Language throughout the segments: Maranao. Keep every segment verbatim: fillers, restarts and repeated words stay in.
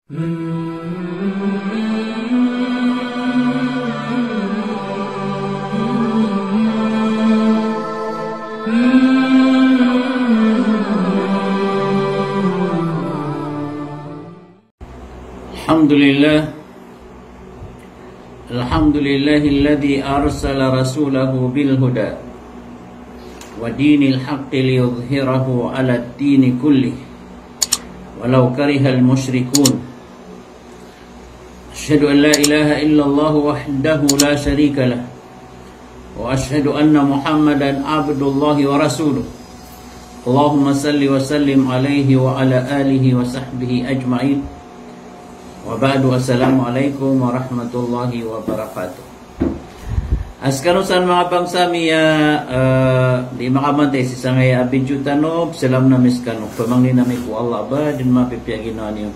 الحمد لله. الحمد لله الذي أرسل رسوله بالهدى ودين الحق ليظهره على الدين كله ولو كره المشركون. أشهد أن لا إله إلا الله وحده لا شريك له، وأشهد أن محمدا عبد الله ورسوله. اللهم صل وسلم عليه وعلى آله وصحبه أجمعين. وبعد، السلام عليكم ورحمة الله وبركاته. A skano san manga bangsa mi a, eh, di makamantay sii sangkaya a video tano, pzalamn ami skano, pamangnin ami ko Allah a ba dn mapipiya ginawa niyo.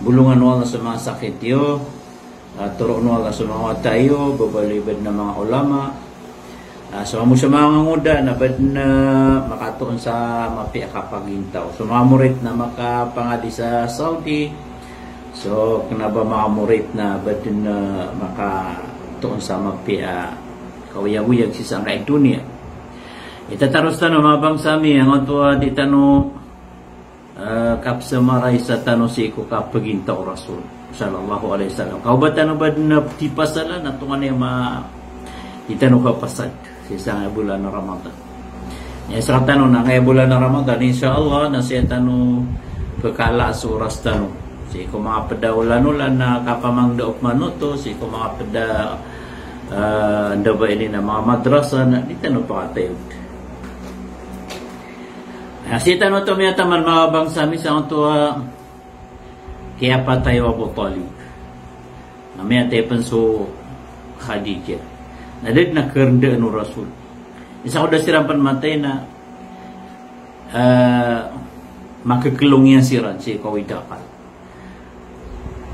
Bolongan o Allah so manga sakit iyo, ah, toroon o Allah so manga wata iyo, babaloy ba dn a manga ulama, ah, so amo so manga ngangoda na ba dn, ah, makatoon sa mapiya a kapagintaw. So manga morit na makapangadi sa Saudi, so kna ba manga morit na ba dn, ah, makatoon sa mapiya a kaoyagoyag sii sangkai doniya. Itataros tano manga bangsa mi, angkoto a di tano, eh, kapzamaray sa tano sii ko kapagintaw o Rasul sallallahu alaihi wasallam. Ka o ba tano ba dn a di pasalan a tonganay a ma-, di tano kapasad sii sangkai bolan a Ramadan. Aya sktano na angkaya bolan a Ramadan, insha Allah, na sii tano pkala so oras tano sii ko manga pd a olan-olan a kapamangndao pman oto, sii ko manga pd a, eh, anda ba ini na manga madrasa na di tano pakatayod. Na sii tano oto miyataman manga bangsa mi sangkoto a kiyapatay o Abu Talib. Na miyatay pn so Khadijah. Na da dn a karndaan o Rasul. Isa ko da siran pn matay na, eh, makakhlong iyan siran sii ko awid a akal.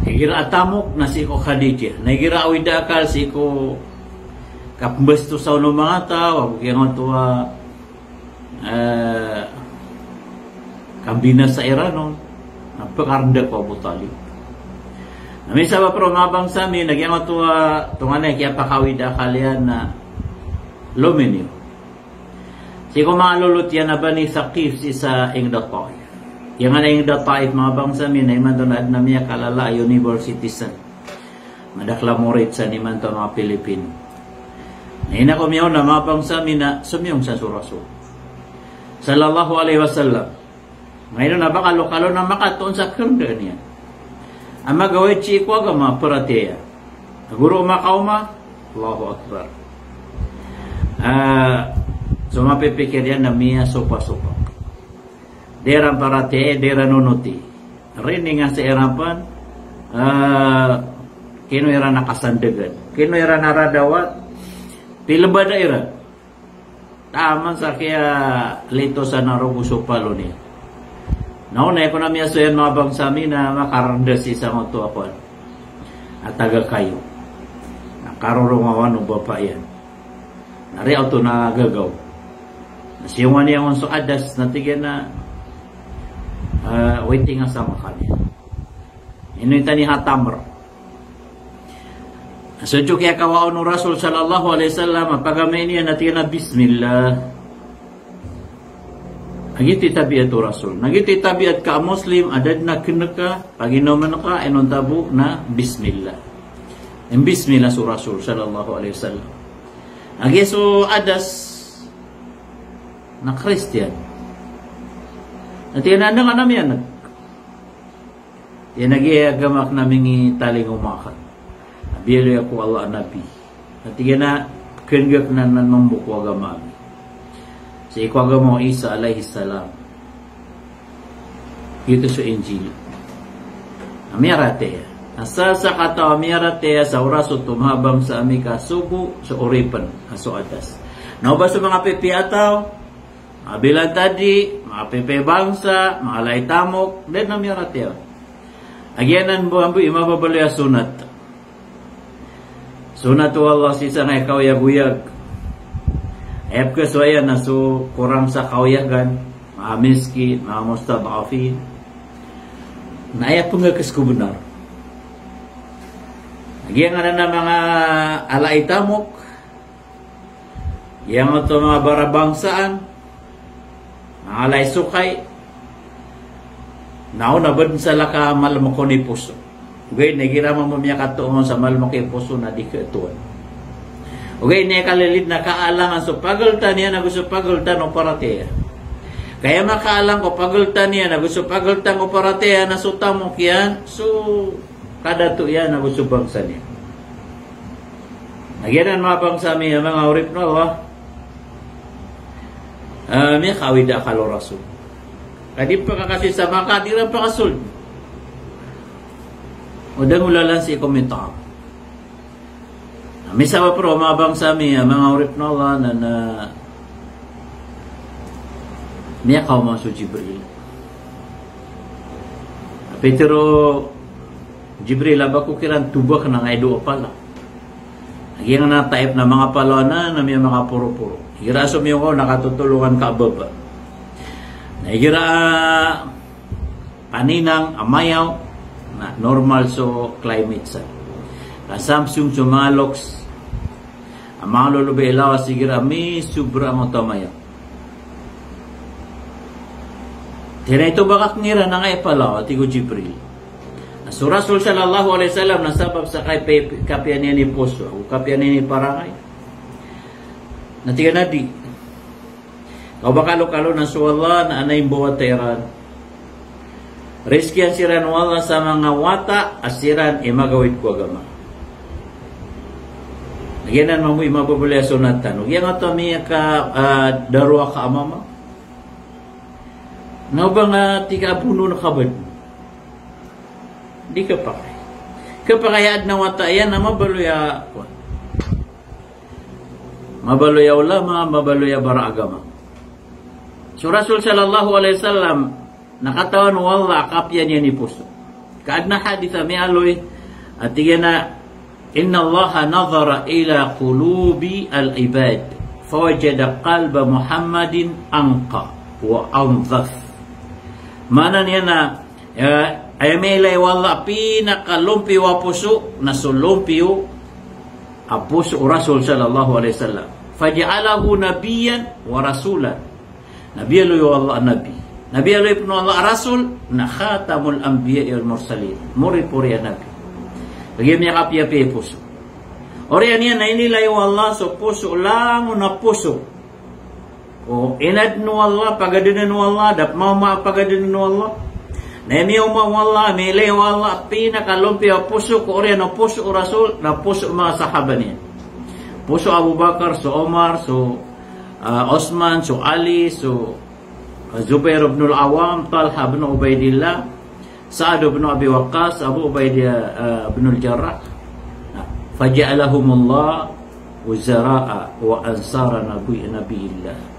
Igira a tamok na sii ko Khadijah. Na igira awid a akal sii ko kapmbastos o manga taw, ago giyangkoto a, eh, kambinasa iran on, na pkarnda ko Abu Talib. Na misabap roo manga bangsa mi na giyangkoto a tonganay a kiyapakawid a akal iyan na lomin iyo. Sii ko manga lolot iyan a Bani Thaqif sii sa ingd a Taif. Giyangkanan a ingd a Taif manga bangsa mi na imanto na adn a miyakalala a university san. Madakl a morit san imanto a manga Pilipino. Na ino ko miyaona manga bangsa mi na somiyong san so Rasul sallallahu alaihi wasallam. Ngayon na ba kalokalo na makatoon sa karndaan iyan. A magawid sii ko agama paratiyaya. Goro makaoma, Allahu Akbar. Ah, so mapipikir iyan na miyasopasopa. Di iran paratiyaya, di iran onoti. Rining a sii iran pn, ah, kino iran a kasandgan. Kino iran a radawat. Pilbada iran. Taman sa kiyalito san a rogo so palo niyan. Na onay ko na miyasowa iyan manga bangsa mi na makarnda sii sangkoto a kowan a taga kayo. Na karorongawan o bapa iyan. Na riyaw oto na gagaw. Na siyongan iyan on so adas na tig iyan a, ah, waiting a sa makan iyan. Ino itani ha tamr. So diyok iya kawaa on o Rasul sallallahu alaihi wasallam, a pagamay niyan na tig iyan a bismillah. Na giyoto i tabiat o Rasul. Na giyoto i tabiat ka a Muslim, a da dn a kn ka, paginomen ka, inonta bo na bismillah. Imbismillah so Rasul sallallahu alaihi wasallam. Lagid so adas na Kristiyan. Na tig iyan a anda ngka na miyaneg? Tig iyan a giya agama akn a mingitalingoma akn a biyaloy ako o Allah a Nabi. Na tig iyan a kn gakn anan mambo ko agama ami. Sii ko agama o Isa alayhis salam. Giyoto so Injil. Na miyaratiyaya. Na sa sakataw a miyaratiyaya sa oras oto manga bangsa ami ka so bo so oripn a so adas. Na oba so manga pipiya a taw, manga bilantadi, manga pipiya bangsa, manga lay tamok, da dn a miyaratiyaya. Lagid anan bo ambi i mababaloy a sonat. Sonat o Allah sii sangkai kaoyagoyag. Aya pkhasowa iyan na so korang sa kaoyagan, manga miskin, manga mustad'afin. Na aya pengekes ko benar. Giyangkanan a manga ala i tamok, giyangkoto a manga barabangsaan, manga ala i sokay, na o na bed salaka malem ko i poso. Ogaid na igira mambo miyakatoon sa malem ko i poso na di ketoon. Ogaid na ikalilid na kaalangan so pageltan iyan ago so pageltan o paratiyaya. Ka aya makaalang ko pageltan iyan ago so pageltan o paratiyaya na so tamok iyan, so kadato iyan ago so bangsa niyan. Na giyanan manga bangsa mi a manga oripn o Allah, ah, miyakawid a akal o Rasul. Ka di pakakasi sa maka di ran pakasold. O da ngolalan sii ko mita. Na misabap roo manga bangsa mi a manga oripn o Allah na, na miyakaoma so Jibril. Pitharo o Jibril a ba ko kiran tobak na ngaido a pala. Giyangkanan a taip na manga pala na, na miyamakaporoporo. Igira so miyongaw na katotolongan ka a baba. Na igira paninang a mayaw, na normal so climate san. Kasamsong so manga loks a manga lolobi i lawas igira misobra angkoto a mayaw. Tig iyan a itobak akn iran angkai a pala, tig o Jibril. Na so Rasul sallallahu alaihi wasallam na sabap sa kapiya, kapiya niyan i poso, o kapiya niyan i parangay. Na tig iyan a di. Ka o ba kalokalo na so Allah na adn a imbawata iran. Rizkian siran o Allah sa manga wata a siran i magawid ko agama. Giyanan mambo i mababaloy a sonat tano. Giyangkoto a miyaka, ah, darowa ka a mama. Na o ba nga tig a bonoon ka bed. Di khapakay. Khapakay a adn a wata iyan na mabaloy a, mabaloy a ulama, mabaloy a bara agama. So Rasul sallallahu alaihi wasallam na katawan o Allah a kapiya niyan i poso. Ka adn a hadith a miyaaloy a tig iyan a, "Innallaha nadhara ila qulubil ibad, fawajada qalba Muhammadin anqa wa andhaf." Maana niyan na, eh, aya miyailay o Allah a pinakalompiyo a poso, na so lompiyo a poso o Rasul sallallahu alaihi wasallam. Faja'alahu nabiyyan wa rasulan. Na biyaloy o Allah a nabi. Na biyaloy pn o Allah a rasul, na khatamul anbiya'i wal mursalin. Moripori a nabi. Kagiya miyakapiyapiya i poso. Oriyan iyan na inilay o Allah so poso langon a poso. O inadn o Allah, pagadnn o Allah, da pn maoma a pagadnn o Allah. Na miyaoma o Allah, miyailay o Allah a pinakalompiyo a poso ko oriyan o poso o Rasul, na poso o manga sahaba niyan. Poso o Abu Bakar, so Omar, so ah, Osman, so Ali, so, ah, Zubair ibn al-Awwam, Talha ibn Ubaidillah, Sa'd ibn Abi Waqqas, Abu Ubaidah, ah, ibn al-Jarrah. Na, "Faja'alahumullah wuzara'a wa ansara nabi-, nabiyillah."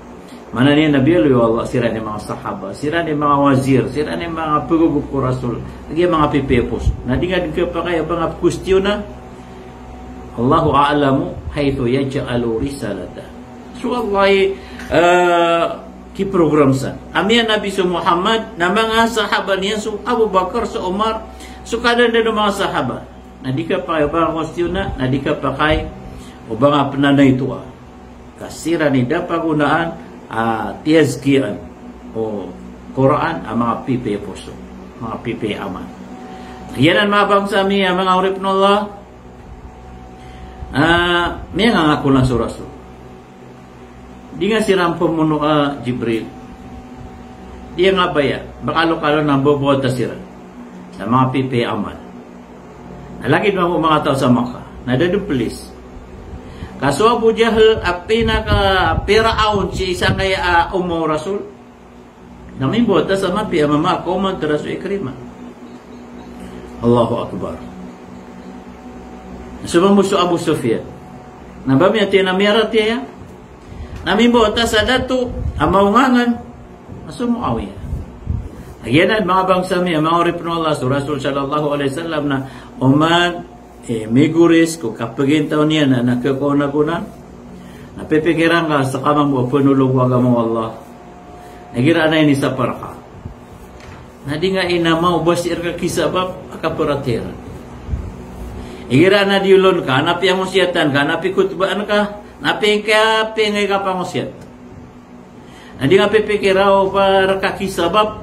Maana niyan na biyaloy o Allah siran i manga sahaba, siran i manga wazir, siran i manga pagogop ko Rasul, lagid a manga pipiya i poso. Na di nga dn khapakay a ba nga pkostiyona, Allahu a'lamu haythu yaj'alu risalatah. So Allah i, eh, kiprogram san. A miyanabi so Muhammad, na manga sahaba niyan so Abu Bakar, so Omar, so kadandan o manga sahaba. Na di khapakay o ba nga kostiyona, na di khapakay o ba nga pnanaytoa. Ka siran i da pagonaan a tiyazkiyaan o Qur'an a manga pipiya i poso, manga pipiya i amal. Giyanan manga bangsa mi a manga oripn o Allah, ah, miyangangako na so Rasul. Di nga siran pmono a Jibril. Di nga baya, ba kalokalo na mbobota siran sa manga pipiya i amal. Na lagid mambo o manga taw sa Makkah, na da dn plis. Ka so Abu Jahl a pinaka Piraon sii sangkaya a umma o Rasul, na mimbota sa mapiya a mama a kaoma tano so Ikrimah. Allahu Akbar. So mambo so Abu Sufyan, na ba miyathay na miyaratiyaya, na mimbota sa dato a maongangan a so Muawiyah. Giyanan manga bangsa mi a manga oripn o Allah, so Rasul sallallahu alaihi wasallam na oman, eh, migoris ko kapagintaw niyan na, na khakaonagona. Na pipikira ngka sa ka mambo a pnolog o agama o Allah. Na igira adn a inisapar ka, Na di nga inama o ba sii rka kisabap a kaparatiyaya iran. Igira na diyolon ka, na piyangosiyatan ka, na pikotbaan ka, na pingka, pingka kapangosiyat. Na di nga pipikira o ba rka kisabap,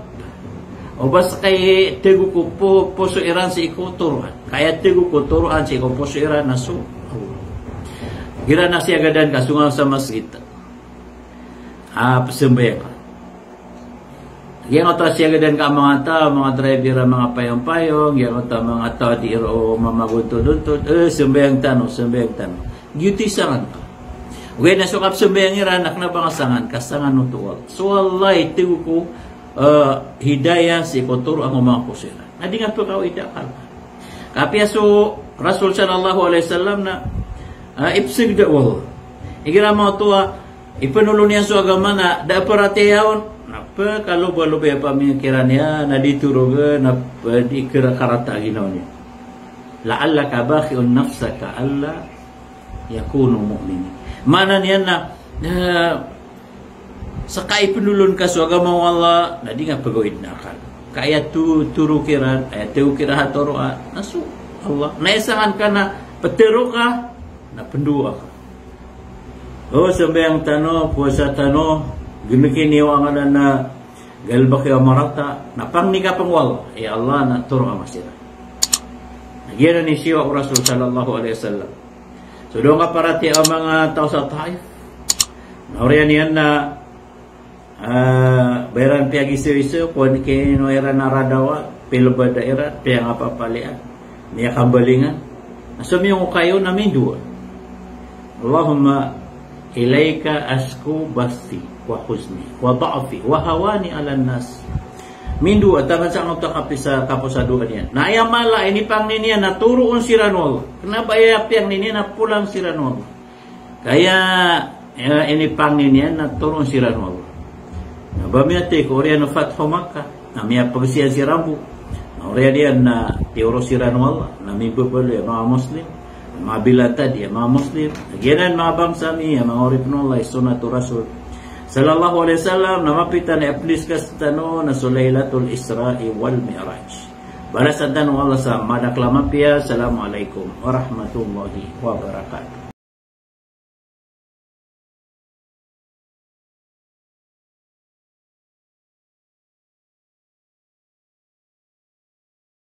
o ba ska i tego ko po-, poso iran sii ko toroan. Ka aya tego ko toroan sii ko poso iran na so Allah. Igira na siyagadan ka, songa sa masgit. Ah, pzambayang ka. Giyangkoto a siyagadan ka a manga taw, manga driver a manga payong-payong, giyangkoto a manga taw a di ron mamagontodontod, eh, sambayang tano, sambayang tano. Giyoto i sangan ka. Ogaid na so kapzambayang iran na kna ba nga sangan ka, sangan oto o Allah. So Allah i tego ko, eh, hidayah sii ko toroan o manga poso iran. Na di nga pkaoid a akal. Ka apiya so Rasul sallallahu alaihi wasallam na, eh, ipsgda o Allah. Igira manga oto a ipnolon iyan so agama na da a paratiyaya on, na pkhalobaloba iyan a pamikiran iyan, na di toroga, na p-, di kra karata a ginawa niyan. "La'allaka bakhi'un nafsaka alla yakunu mu'minin." Maana niyan na, na ska ipnolon ka so agama o Allah, na di nga pkaoid a akal. Ka aya to-, toro kiran, aya tego kiran a toroan, na so Allah. Na aya sangan ka na ptero ka, na pndoa ka. O, sambayang tano, powasa tano, gnki niyo angkanan a galbk iyo a marata, na pangni ka pn ko Allah, ya Allah, na toroa ka siran. Na giyanan i siyowa o Rasul sallallahu alaihi wasallam. So dowa nga paratiyaya a manga taw sa Taif. Na oriyan iyan na, ah, ba iran piyagisoiso, kowan kino iran a radawa, pilbada iran, piyangapapalian, miyakambalingan. Na so miyongokayo na mindowa. "Allahumma ilaika ashku bathi wa huzni wa dha'fi wa hawani 'alan nas." Mindowa, taman sa nga oto a kapisa, kaposadoan iyan. Na aya mala a inipangni niyan na toroon siran o Allah. Kna ba aya piyangni niyan na polang siran o Allah. Ka aya, aya inipangni niyan na toroon siran o Allah. Na ba miyatay ko oriyan o Fathu Makkah, na miyapagsiyan siran bo. Na oriyan iyan na tiyoro siran o Allah, na mimbabaloy a manga Muslim, manga bilantad a manga Muslim. Giyanan manga bangsa mi, a manga oripn o Allah, i sunnah o Rasul sallallahu alaihi wasallam, na mapita na i-discuss tano na so Lailatul Isra'i wal Mi'raj. Balasan tano o Allah sa madakl a mapiya. Assalamu alaikum warahmatullahi wabarakatuh.